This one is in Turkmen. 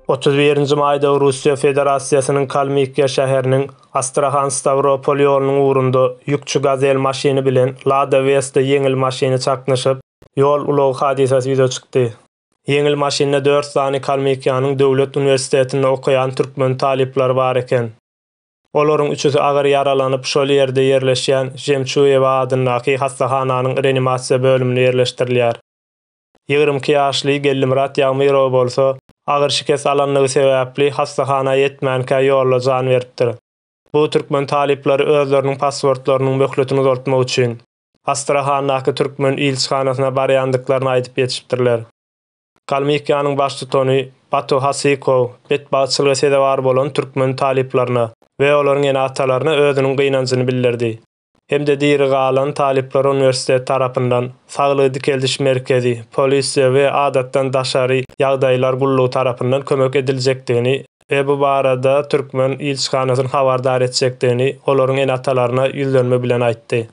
31-nji maýda Russiýa Federasiýasynyň Kalmykiýa şäheriniň Astrahan-Stawropol ýolunyň ugrunda ýükçi Gazel maşyny bilen Lada Westa ýeňil maşyny çaknyşyp, ýol-ulag hadysasy ýüze çykdy. Ýeňil maşynda dört sany Kalmykiýanyň döwlet uniwersitetinde okaýan türkmen talyplary bar eken. Olaryň üçüsi agyr ýaralanyp, şol ýerde ýerleşýän Žemçuýewa adyndaky hassahananyň reanimasiýa bölümine ýerleşdirilýär. 22 ýaşly Geldimyrat Ýagmyrow bolsa, agyr şikes alanlygy sebäpli hassahana ýetmänkä ýolda jan beripdir. Bu türkmen talyplary özleriniň pasportlarynyň möhletini uzaltmak üçin, Astrahandaky türkmen ilçihanasyna barýandyklaryny aýdyp ýetişipdirler. Kalmykiýanyň baştutany Batu Hasykow betbagtçylyga sezewar bolan türkmen talyplaryna we olaryň ene-atalaryna özüniň gynanjyny bildirdi. Hem-de diri galan talyplara uniwersitet tarapyndan, Saglygy dikeldiş merkezi, polisiýa we adatdan daşary ýagdaýlar gullugy tarapyndan kömek ediljekdigini we bu barada türkmen ilçihanasyny habardar etjekdigini olaryň ene-atalaryna ýüzlenme bilen aýtdy.